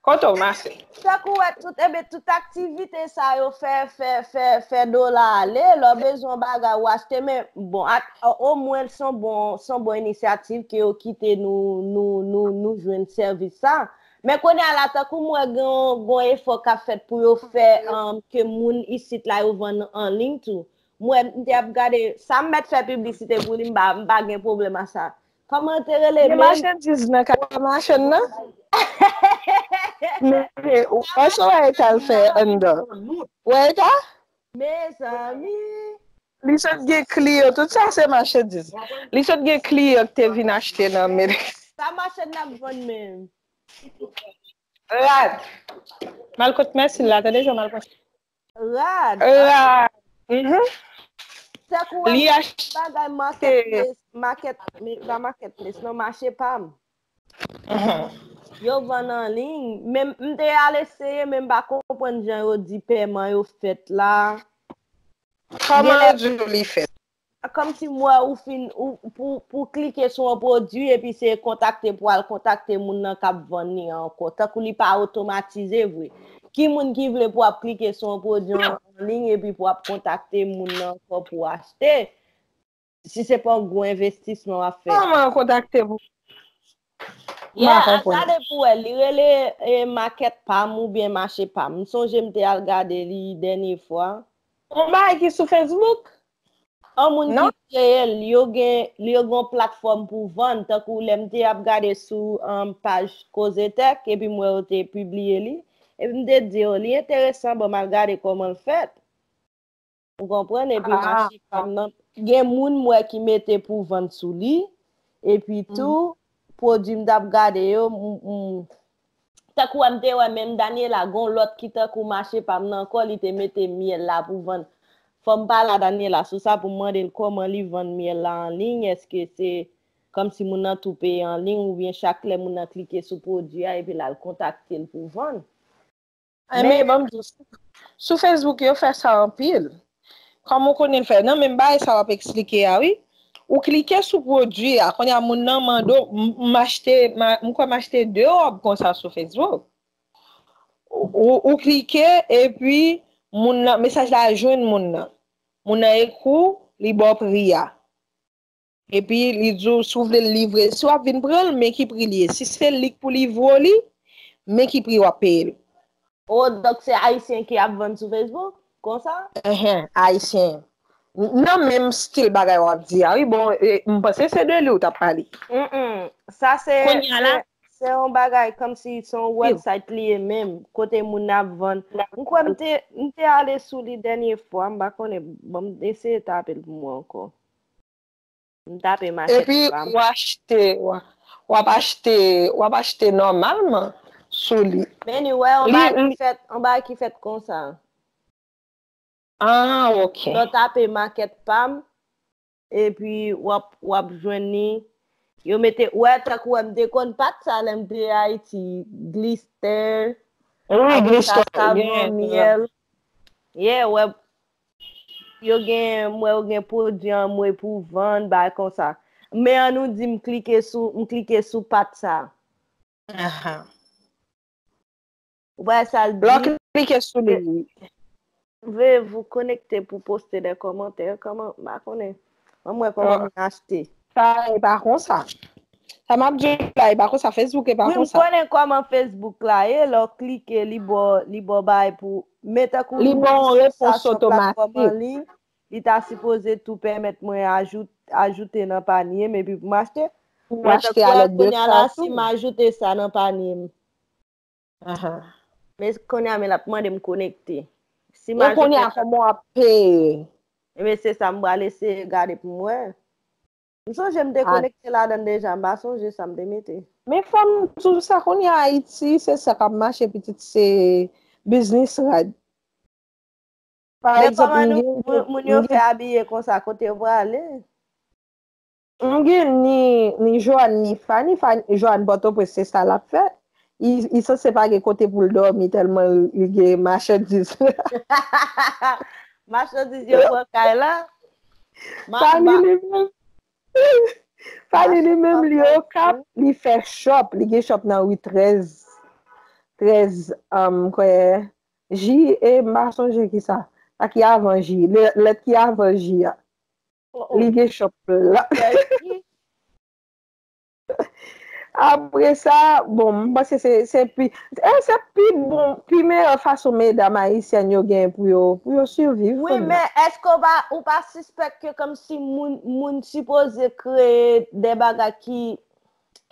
Kote w mache? Tankou wè tout, enben tout aktivite sa yo fè, fè, fè, fè dola ale, lè w bezwen yon bagay ou achte, men bon, omwen se yon bon, se yon bon inisyativ ke yo kite nou, nou, nou, nou jwenn sèvis sa. Men kounye a la, tankou m wè gen yon efò k ap fèt pou yo fè ke moun isit la yo vann an liy tou. M wè, m te ap gade, sa m mèt fè piblisite pou li, m pa, m pa gen pwoblèm a sa. Kòman te rele menm? Gen machandiz nan kay machann nan. Men, ou wè sa w wè eta l fè anndan? Ou wè eta? Mezanmi. Li sot gen kliyan, tout sa se machandiz. Li sot gen kliyan ki te vin achte nan men. Sa machann nan ap vann menm? Rad. M al kot Mèsi la, tande jan m al kot. Rad. Rad. Mhm. Tankou wè bagay marketplace, market, pa marketplace, non, mache pa m. Mhm. Yo vann an liy. Men m te al eseye, men m pa konprann jan yo di pèman yo fèt la. Kòman yo di w li fèt? Kòmsi m wè ou fin, ou, pou, pou klike sou yon pwodui epi se kontakte pou al kontakte moun nan k ap vann li an ankò. Tankou li pa otomatize vre. Ki moun ki vle pou ap klike sou yon pwodui an liy epi pou ap kontakte moun nan ankò pou achte? Si se pa yon gwo envestisman w ap fè. Kòman yo kontakte pou. Yeah, gade pou wè. Li rele e, makèt pa m oubyen mache pa m. M sonje m te al gade li dènye fwa. Yon bagay ki sou Facebook? An moun ki kreye l, yo gen, yo gen yon platfòm pou vann, tankou lè m te ap gade sou um, paj Koze Tech, epi m wè yo te pibliye li, epi m te di, oh, li enteresan, ban m al gade kòman l fèt. Ou konprann? Epi mache pa m nan, gen moun m wè ki mete pou vann sou li, epi tou, pwodui m t ap gade yo, m, m, Tankou wè m te wè menm Daniela, gon lòt ki tankou mache pa m nan ankò, li te mete myèl la pou vann. Fò m pale a Daniela sou sa pou m mande l kòman li vann myèl la an liy, èske se kòmsi moun nan tou peye an liy oubyen chak lè moun nan klike sou pwodui a epi l al kontakte l pou vann. Men ban m di w, sou Facebook yo fè sa anpil. Kòman w konnen l fè? Nan menm bagay sa w ap eksplike a wi. Ou klike sou pwodui a, kounye a moun nan mande w, m achte, m kwè m achte de wòb konsa sou Facebook. Ou, ou klike epi moun nan, mesaj la jwenn moun nan. Moun nan ekri w, li ba w pri a. Epi li di w si w vle l livre, si w ap vin pran l, men ki pri l ye. Si se li k pou livre w li, men ki pri w ap peye l. Oh, donk se ayisyen ki ap vann sou Facebook, konsa? Enhen, ayisyen. Nan menm stil bagay w ap di a, wi, bon, e, m panse se de li w t ap pale. Mm, mm. Sa se, se, se yon bagay kòmsi se yon website li ye menm, kote moun ap vann. M kwè m te, m te ale sou li dènye fwa, m pa konnen, bon, m eseye tape l pou mwen ankò. M tape makèt pa m. Epi w achte, w ap achte, w ap achte nòmalman sou li. Men ou wè yon bagay ki fèt, yon bagay ki fèt konsa. Ah, ok. Lè w tape makèt pa m, epi w ap, w ap jwenn li. Yo mete, w wè tankou wè m te konn pat sa lè m te Ayiti, glister, apre sa savon, myèl. Yeah, w wè, Yo gen, m wè yo gen pwodui anmwe pou vann, bagay konsa. Men an nou di m klike sou, m klike sou pat sa. Ou wè sa l di? Lè w klike sou li. Veuillez vous connecter pour poster des commentaires. Kòman, m pa konnen. Ban m wè kòman moun achte. Sa e pa konsa. Sa m ap di w la, e pa konsa. Facebook e pa konsa. Wi, m konnen kòman Facebook la ye. Lè w klike, li ba w, li ba w bagay pou. Men tankou li ba w yon repons otomatik. Li ta sipoze tou pèmèt mwen ajoute nan panye m epi pou m achte. Pou achte alèd de sa tou. Men kounye a la, si m ajoute sa nan panye m. Men kounye a, men l ap mande m konekte. Si m ajoute sa. Men kounye a, kòman w ap peye? Ebyen, se sa m pral eseye gade pou m wè. M sonje m te konekte ladan l deja, m pa sonje sa m te mete. Men fò m di w sa, kounye a Ayiti, se sa k ap mache, pitit, se biznis rad. Pa egzanp, m gen. Men kòman moun yo fè abiye konsa, kote yo prale? M gen ni, ni Joanne, ni Fanny. Fanny, Joanne Pòtoprens, se sa l ap fè. Li, li sanse pa gen kote pou l dòmi tèlman li, li gen machandiz. Machandiz yo pran kay la. Fanny li menm. Fanny li menm, li Okap, li fè shop, li gen shop nan ri trèz, trèz, um, kwè, J, e m pa sonje ki sa. Sa ki avan J, lè, lèt ki avan J a. Li gen shop la. Apre sa, bon, m panse se, se pi, e se pi bon, pi meyè fason medam ayisyèn yo gen pou yo, pou yo siviv. Wi, men èske w pa, ou pa sispèk ke kòmsi moun, moun sipoze kreye de bagay ki,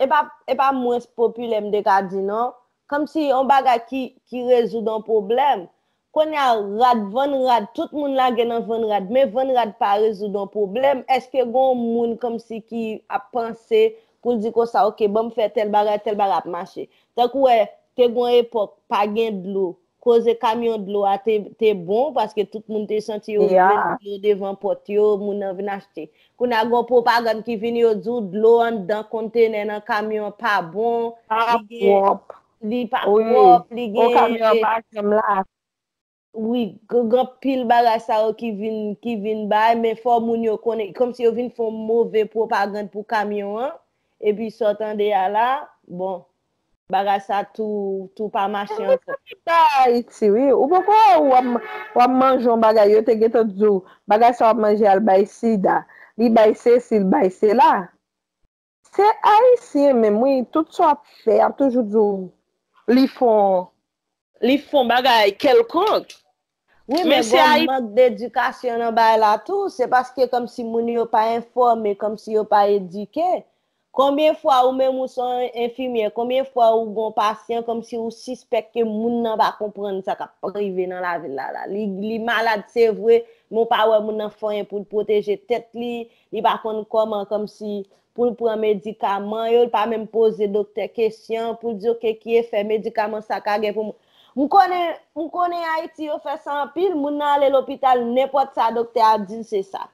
e pa, e pa mwens popilè m te ka di non, kòmsi yon bagay ki, ki rezoud yon pwoblèm. Kounye a, rad, vann rad, tout moun lage nan vann rad, men vann rad pa rezoud yon pwoblèm. Èske gen yon moun kòmsi ki ap panse pou l di konsa, oke, ban m fè tèl bagay, tèl bagay ap mache? Tankou wè, te gen yon epòk, pa gen dlo. Koze kamyon dlo a te, te bon, paske tout moun te santi yo jwenn dlo devan pòt yo, moun nan vin achte. Kounye a, gen yon pwopagann ki vini, yo di w dlo anndan kontenè nan kamyon an pa bon, li gen, li pa pwòp, li gen. Kamyon an pa janm la. Wi, gen anpil bagay sa yo ki vin, ki vin bay, men fò moun yo konnen, kòmsi yo vin fè yon move pwopagann pou kamyon an, epi sa w tande a la, bon, bagay sa tou, tou pa mache ankò. Ayiti, wi. Ou poko wè w ap, w ap manje yon bagay, yo te gentan di w, bagay sa w ap manje a l bay sida, li bay sesi, li bay sela. Se Ayisyen menm, wi, tout sa w ap fè, y ap toujou di w li fè yon, li fè yon bagay kèlkonk. Wi, men gen yon mank dedikasyon nan bagay la tou. Se paske kòmsi moun yo pa enfòme, kòmsi yo pa edike. Konbyen fwa ou menm ou se yon enfimyè, konbyen fwa ou gen yon pasyan kòmsi ou sispèk ke moun nan pa konprann sa k ap rive nan lavi l la, la. Li, li malad, se vre, men ou pa wè moun nan fè anyen pou l pwoteje tèt li, li pa konn kòman kòmsi pou l pran medikaman yo, li pa menm poze doktè kesyon pou l di, oke, ki efè medikaman sa ka gen pou mwen. M konnen, m konnen Ayiti yo fè sa anpil, moun nan ale lopital, nenpòt sa doktè a di l se sa.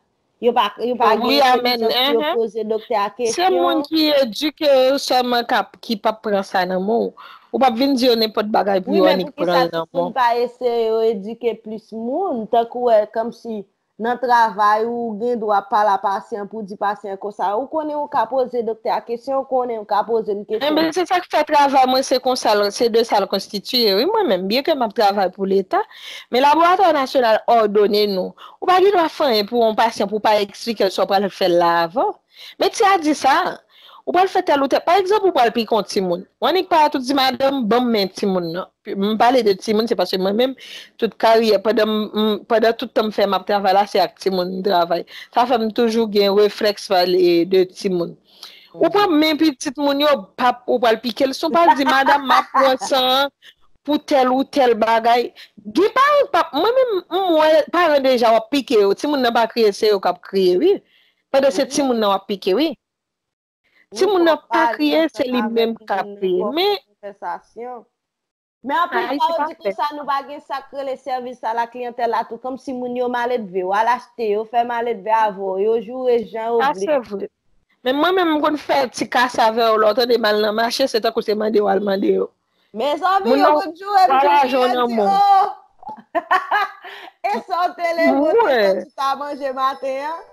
Yo pa, yo pa gen kesyon pou yo poze doktè a kesyon. Se moun ki edike yo sèlman k ap, ki p ap pran sa nan men w. Ou p ap vin di yo nenpòt bagay pou yo annik pran l nan men w. Wi, men poukisa tout moun pa eseye yo edike plis moun, tankou wè, kòmsi nan travay ou gen dwa pale a pasyan pou di pasyan konsa, ou konnen ou ka poze doktè a kesyon, ou konnen ou ka poze m kesyon. Enben, se sa k fè travay mwen se konsa, se de sa l konstitiye, wi, mwen menm, byen ke m ap travay pou Leta, men Laboratwa Nasyonal òdone nou. Ou pa gen dwa fè anyen pou yon pasyan pou w pa eksplike l sa w pral fè l la avan. Metye a di sa, ou pral fè tèl ou tèl. Pa egzanp, ou pral pike yon timoun. Ou annik parèt ou di, madanm, ban m men timoun nan. M pale de timoun, se paske mwen menm, tout karyè, pandan m, m, pandan tout tan m fè m ap travay la, se ak timoun m travay. Sa fè m toujou gen reflèks pale de timoun. Ou pran men pitit moun yo, pap, ou pral pike l. Si w pa di, madanm, m ap pran san an pou tèl ou tèl bagay. Gen paran k pap, mwen menm, m wè paran deja w ap pike yo. Timoun nan pa kriye, se yo k ap kriye, wi. Pandan se timoun nan w ap pike, wi. Timoun nan pa kriye, se li menm k ap kriye. Men, Men anpil fwa, yo di konsa, nou pa gen sa k rele sèvis a la kliyantèl la tou, kòmsi moun yo maledve, yo al achte, yo fè maledve avè w, yo joure jan yo vle. Sa se vre. Men mwen menm, m konn fè ti kase avè yo, lè w tande m al nan mache, se tankou se mande w al mande yo. Mezanmi, yo konn joure m tou, yo di, o! E sa w te leve, w te santi w ta manje maten an?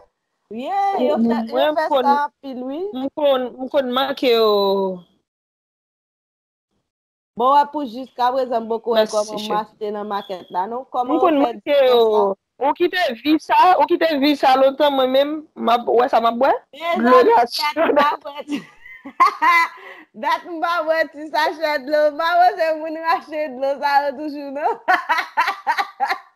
Wi, yo fè, yo fè sa anpil, wi. M konn, m konn manke yo. Bon, wè pou jiskaprezan m poko wè kòman m achte nan makèt la non. Kòman yo fè di konsa? Ou kite vi sa, ou kite vi sa lontan, mwen menm, m ap wè sa m ap bwè. Dlo natirèl. Dat m pa bwè ti sachè dlo, m pa panse moun rache dlo sa yo toujou non.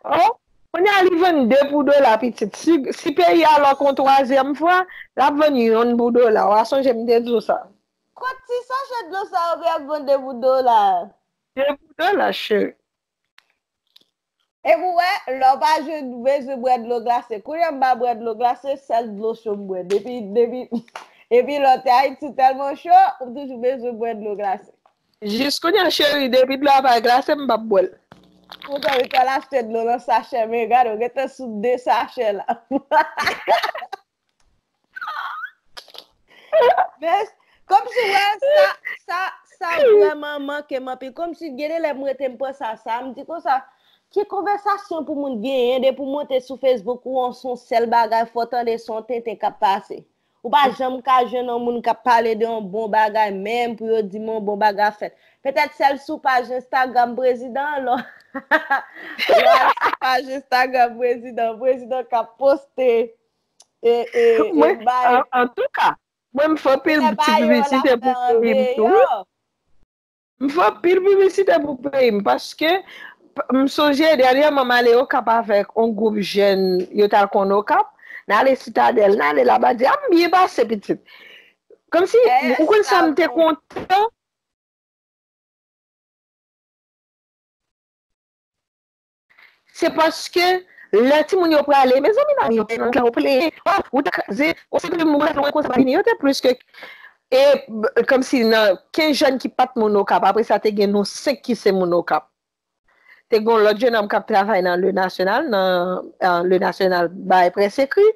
Oh, kounye a li vann de pou dola pitit. Si, si peyi a lòk yon twazyèm fwa, l ap vann yonn pou dola. W a sonje m te di w sa. Kot ti sachè dlo sa yo pral vann de pou dola? De pou dola, cheri. Epi w wè, lè w pa jwenn bezwen bwè dlo glase. Kounye a m pa bwè dlo glase, sèl dlo cho m bwè. Depi, depi, epi lè w te Ayiti tèlman cho, ou toujou bezwen bwè dlo glase. Jis kounye a, cheri, depi dlo a pa glase, m p ap bwè l. Ou t al achte dlo nan sachè, men gade, w gentan sou de sachè la. Men, kòmsi, wè, sa, sa, sa vrèman manke m anpil. Kòmsi, gen de lè m rete, m panse a sa, m di konsa, ki konvèsasyon pou moun genyen, depi w monte sou Facebook, ou wè se yon sèl bagay, fò w tande se yon tenten k ap pase. Ou pa janm ka jwenn yon moun k ap pale de yon bon bagay menm pou yo di m yon bon bagay fèt. Petèt sèl sou paj Instagram prezidan an, lò. Lò al sou paj Instagram prezidan, prezidan k ap poste e, e, e Mwen, bay. an, antouka, mwen m fè anpil Lè ti bay yo l ap piblisite fè pou an peyi m tou, wi. deyò. M fè anpil piblisite pou peyi m, paske p- m sonje dènyèman m ale Okap avèk yon gwoup jèn, yo t al konn Okap, n ale Sitadèl, n ale Labadi, a m byen pase, pitit. Kòmsi, Dèyè ou konn sa sa m te m kontan, se paske lè timoun yo prale, mezanmi, nan yo te nan yo plenyen, oh, ou te kraze, ou se moun mwen konsa vini, yo te plis ke, e, kòmsi nan kenz jèn ki pa t moun Okap, apre sa te gen nou senk ki se moun Okap. Te gen yon lòt jennonm k ap travay nan Le National, nan, eh, Le National bay près écrit.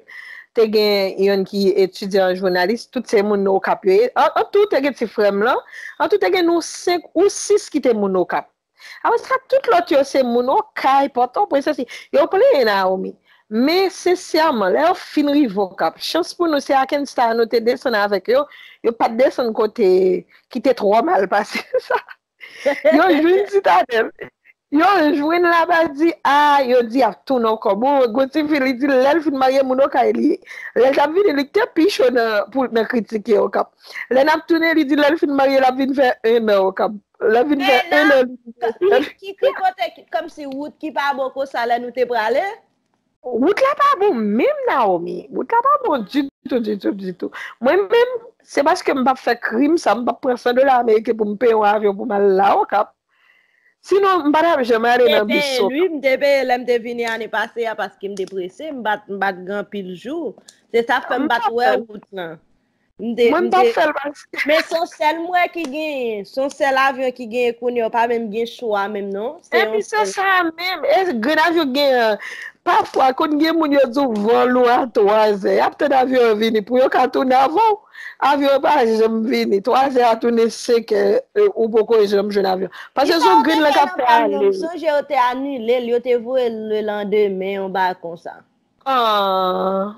Te gen youn ki etidyan an jounalis, tout se moun Okap yo ye. An, an tou, te gen ti frè m lan. An tou, te gen nou senk ou sis ki te moun Okap. Apre sa, tout lòt yo se moun Okay, Pòtoprens, sesi. Yo plenyen Naomi. Men, sensèman, lè yo fin rive Okap, chans pou nou, se Arkansas nou te desann avèk yo. Yo pa t desann kote ki te twò mal pase sa. Yo jwenn Sitadèl. Yo jwenn Labadi, a, yo di ap tounen Okap. Bon, gon ti fi, li di lè l fin marye, moun Okay li ye. Lè l t ap vini, li te pi cho nan, pou, nan kritike Okap. Lè n ap tounen, li di lè l fin marye, l ap vin fè en an Okap. L ap vin fè En en an. an. Ki, ki, ki kote, ki- kòmsi wout ki pa bon konsa lè nou te prale? Wout la pa bon menm, Naomi. Wout la pa bon ditou, ditou, ditou. Mwen menm, se paske m p ap fè krim sa, m p ap pran san dola ameriken pou m peye yon avyon pou m al la Okap. Sinon, m pa t ap janm ale nan bis Okap. M te peye l, wi, m te peye lè m te vini ane pase a paske m te prese, m pa t, m pa t gen anpil jou. Se sa k fè m pa t wè wout lan. M te, Mwen m m pa te, fè l paske men se yon sèl m wè ki genyen. Se yon sèl avyon ki genyen kounye a, yo pa menm gen chwa menm non. Se yon Epi se sèl. sa menm. E grenn avyon k genyen an. Pafwa, konn gen moun yo di w vòl ou a twazè. Y ap tann avyon an vini. Pou yo ka tounen avan w, avyon an pa janm vini. Twazè a tounen senkè, e, ou poko janm jwenn avyon. Paske se yon grenn lan k ap fè ale. M sonje yo te anile l, yo te voye l le landemen, yon bagay konsa. Ah.